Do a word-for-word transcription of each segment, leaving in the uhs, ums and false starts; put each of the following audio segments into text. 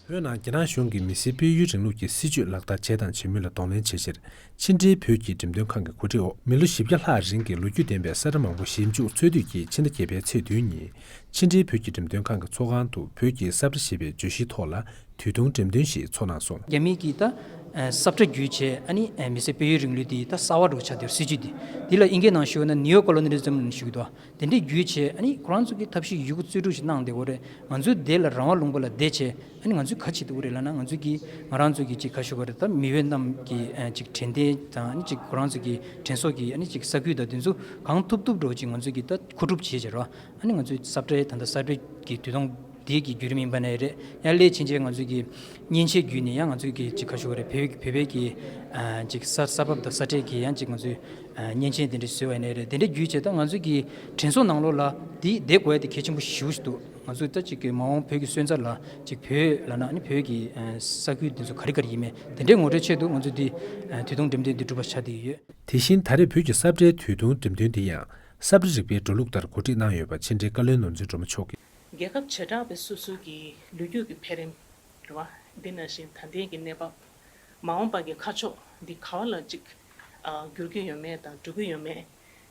བོད་ནང་རྒྱ་ནག་གཞུང་གིས་མི་སེར་སྤེལ་ཡུལ་རིང་ལུགས་ཀྱི་སྲིད་བྱུས་ལག་བསྟར་བྱས་དང་བྱེད་མུས་ལ་གདོང་ལེན་བྱེད་ཕྱིར། ཕྱི་འབྲེལ་བོད་ཀྱི་འགྲེམས་སྟོན་ཁང་གི་གོ་སྒྲིག་འོག་མི་ལོ་བཞི་བརྒྱ་ལྷག་རིང་གི་ལོ་རྒྱུས་ལྡན་པའི་ས་ཁྲ་མང་པོ་ཞིབ་འཇུག་འཚོལ་སྡུད་ཀྱིས་ཕྱི་ཟླ་བརྒྱད་པའི་ཚེས་བདུན་ཉིན། ཕྱི་འབྲེལ་བོད་ཀྱི་འགྲེམས་སྟོན་ཁང་གི་ཚོགས་ཁང་དུ་བོད་ཀྱི་ས་བཀྲ་ཞེས་པའི་བརྗོད་གཞིའི་ཐོག་ལ་དུས་ཐུང་འགྲེམས་སྟོན་ཞིག་ཚོགས་གནང་སོང་། རྒྱ་མི་གིས་ད་ས་བཀྲ་བརྒྱུད་བྱས། ཨ་ནི་མི་སེར་སྤེལ་ཡུལ་རིང་ལུགས་དེ་ད་གསར་བ་འདྲ་བོ་ཆགས་བསྡད་ཡོད། སྲིད་བྱུས་དེ། དེ་ལ་ཨིན་སྐད་ནང་ཞུས་ན་ནིའོ་ཀོ་ལོ་ནི་ལི་ཛམ་ཞུ་གི་འདུག་དེ་འདྲས་བརྒྱུད་བྱས། ཨ་ནི་ཁོ་རང་ཚོ་གིས་ཐབས་ཤེས་ཡོད་རྒུ་རྩལ་སྤྲུགས་ཤིག་གནང་བསྡད་ཡོད་རེད། ང་ཚོས་དེ་ལ་རང་དབང་ལུང་པ་ལ་བསྡད་བྱས། ཨ་ནི་ང་ཚོས་ག་བྱེད་ཐུབ་ཀྱི་རེད་ལབ་ན། ང་ཚོས་ཀྱིས་ང་རང་ཚོ་གི་ཅིག་ག་ཞུ་དགོས་རེད། ད་མི་བོད་རྣམས་ཀྱི་ཨ་ཅིག་དྲན་རྟེན་དང་། ཨ་ནི་ཅིག་ཁོ་རང་ཚོ་གི་དྲན་གསོ་གི་ཨ་ནི་ཅིག་ས་ཁུལ་དང་དེ་ཚོ་གང་ཐུབ་ཐུབ་འདྲ་བོ་ཅིག་ང་ཚོས་ཀྱིས་ད་མཁོ་སྒྲུབ་བྱས་བྱས་རོགས། ཨ་ནི་ང་ཚོས་ས་བཀྲའི་ད་ལྟ་གསར་སྤེལ་གྱི་དུས་ཐུང་དེ་གི་བརྒྱུད་རིམ་ཡིན་པ་ནས་རེད། ཡང་སླད་ཕྱིན་ཆད་ང་ཚོས་ཀྱིས་མཉེན་ཆས་བརྒྱུད་ནས་ཡང་ང་ཚོས་ཀྱིས་ཅིག་ག་ཞུ་དགོས་རེད། བོད་བོད་པའི་གི་ཨ་ཅིག་ས་ས་བབ་དང་ས་ཁྲལ་གྱི་ཡང་ཅིག་ང་ཚོས་ཨ་མཉེན་ཆས་དེ་འདྲ་བཟོས་པ་ཡིན་ནའི་རེད། དེ་འདྲ་བརྒྱུད་བྱས་ད་ང་ཚོས་ཀྱིས་དྲན་གསོ་ནང་ལོགས་ལ་དེ་བསྡད་དགོས་ཡ་དེ་གལ་ཆེན་པོ་ཞེ་པོ་ཞིག་འདུག་ང་ཚོས་ད་ཅིག་གི་མ་འོངས་བོད་ཀྱི་སོན་རྩ་ལ་ཅིག་བོད་ལབ་ན་ཨ་ནི་བོད་ཀྱི་ཨ་ས་ཁུལ་དེ་ཚོ་ག་རེ་ག་རེ་ཡིན་མིན་དེ་འདྲའི་ངོ་སྤྲོད་ཆེད་དུ་ང་ཚོས་འདི་ཨ་དུས་ཐུང་འགྲེམས་སྟོན་འདི་གྲུབ་པ་ཆགས་བསྡད་ཀྱི་ཡོད། དེ་བཞིན་ད་རེས་བོད་ཀྱི་ས་བཀྲའི་དུས་ཐུང་འགྲེམས་སྟོན་འདི་ཡང་ས་བཀྲ་རིག་པའི་འགྲོ་ལུགས་ལྟར་གོ་སྒྲིག་གནང་ཡོད་པ་ཕྱི་འབྲེལ་བཀའ་བློན་ནོར་འཛིན་སྒྲོལ་མ་མཆོག་གིས། རྒྱལ་ཁབ་བྱེ་བྲག་པའི་སོ་སོ་གི་ལོ་རྒྱུས་ཀྱི་འཕེལ་རིམ་རེད་བ། འདི་ནང་བཞིན་ད་ལྟའི་གི་གནས་བབ། མ་འོངས་པ་གི་ཁ་ཕྱོགས་འདི་ག་བ་ལ་ཅིག་ཨ་འགྱུར་གྱི་ཡོད་མེད་དང་འགྲོ་གི་ཡོད་མེད།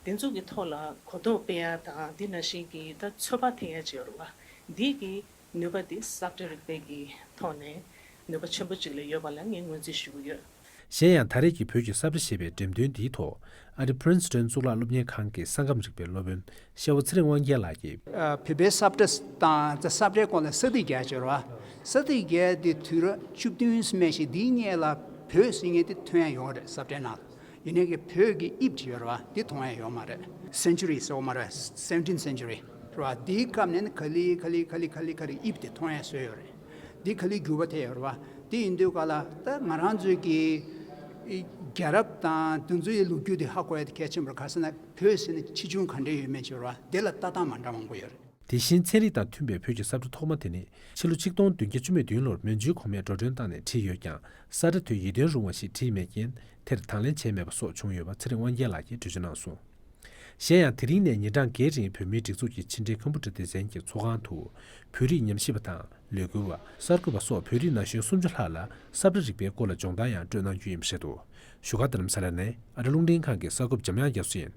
འདི་ཚོ་གི་ཐོག་ལ་གོ་རྟོགས་སྤེལ་ཡ་དང་། འདི་ནང་བཞིན་གྱི་ད་ཚོད་དཔག་ཐེབས་ཡ་ཅིག་ཡོད་རེད་བ། འདི་གི་ནུས་པ་འདི་ས་བཀྲ་རིག་པའི་གི་ཐོག་ནས་ནུས་པ་ཆེན་པོ་ཅིག་ལ་ཡོད་པ་ལ་ངས་ངོས་འཛིན་ཞུ་གི་ཡོད། གཞན་ཡང་ད་རེས་ཀྱི་བོད་ཀྱི་ས་བཀྲ་ཞེས་པའི་འགྲེམས་སྟོན་འདིའི་ཐོག་ཨ་རི་Princeton་གཙུག་ལག་སློབ་གཉེར་ཁང་གི་ས་ཁམས་རིག་པའི་སློབ་དཔོན་ཤེ་བ་ཚེ་རིང་དབང་རྒྱལ་ལགས་ཀྱིས། ཨ་བོད་པའི་ས་བཀྲ་དང་ས་བཀྲའི་སྐོར་ལ་ས་ཐིག་བརྒྱབ་ཡོད་རེད་བ། ས་ཐིག་བརྒྱབ་དེ་དུས་རབས་བཅུ་བདུན་ཙམ་ཞིག་འདིའི་སྔོན་ལ་བོད་ཟེར་མཁན་དེ་ཐོན་ཡ་ཡོད་རེད། ས་བཀྲའི་ནང་ལ། ཡིན་ནའི་གི་བོད་ཀྱི་དབྱིབས་ཅིག་ཡོད་རེད་བ། འདི་མཐོང་ཡ་ཡོད་མ་རེད། Century་ཟེར་བ་མ་རེད། Seventeenth century་རེད་བ། འདིའི་སྐབས་ནས་ནི་ག་ལེ་ག་ལེ་ག་ལེ་ག་ལེ་ག་ལེ་དབྱིབས་དེ་མཐོང་ཡ་བཟོས་ཡོད་རེད། འདི་ག་ལེ་འགྱུར་བ་ཐེབས་ཡོད་རེད་བ། དེ་ཡིན་དུས་ག་ལ་ད་ང་རང་ཚོའི་གི་རྒྱལ་རབས་དང་དེ་ཚོའི་ལོ་རྒྱུས་དེ་ཧ་གོ་ཡ་དེ་གལ་ཆེན་པོ་རེད། ག་ཟེར་ན་བོད་ཟེར་ན་ཆེ་ཆུང་ག་འདྲ་ཡོད་མེད་ཅིག་ཡོད་རེད་བ། དེ་ལ་ལྟ་སྟངས་མ་འདྲ་མང་པོ་ཡོད་རེད། དེ་བཞིན་ཚན་རིག་དང་མཐུན་པའི་བོད་ཀྱི་ས་བཀྲ་ཐོག་མ་དེ་ནི་ཕྱི་ལོ་ཆིག་སྟོང་བདུན་བརྒྱ་བཅུ་མེད་བདུན་ལོར་མན་ཇུའི་གོང་མས་འགྲོ་གྲོན་བཏང་ནས་བྲིས་ཡོད་ཀྱང་། ས་ཁྲ་དེ་ཡིད་རྟོན་རུང་བ་ཞིག་བྲིས་མེད་རྐྱེན་དེར་དང་ལེན་བྱས་མེད་པ་སོགས་བྱུང་ཡོད་པ་ཚེ་རིང་དབང་རྒྱལ་ལགས་ཀྱིས་འགྲེལ་བརྗོད་གནང་སོང་། གཞན་ཡང་དེ་རིང་ནས་ཉིན་གྲངས་བརྒྱད་རིང་བོད་མིའི་སྒྲིག་འཛུགས་ཀྱི་ཕྱི་འབྲེལ་ཁམ་བུ་ཊ་སྡེ་ཚན་གྱི་ཚོགས་ཁང་དུ་བོད་རིགས་ཉམས་ཞིབ་པ་དང་ལས་འགུལ་བ། གསར་འགོད་པ་སོགས་བོད་རིགས་ན་གཞོན་སུམ་ཅུ་ལྷག་ལ་ས་བཀྲ་རིག་པའི་སྐོར་ལ་སྦྱོང་བརྡར་ཡང་སྤྲོད་གནང་རྒྱུ་ཡིན་པ་རེད་འདུག་བཞུགས་སྒར་རྡ་རམ་ས་ལ་ནས་ཨ་རི་རླུང་འཕྲིན་ཁང་གི་གསར་འགོད་པ་འཇམ་དབྱངས་རྒྱ་མཚོ་ཡིན།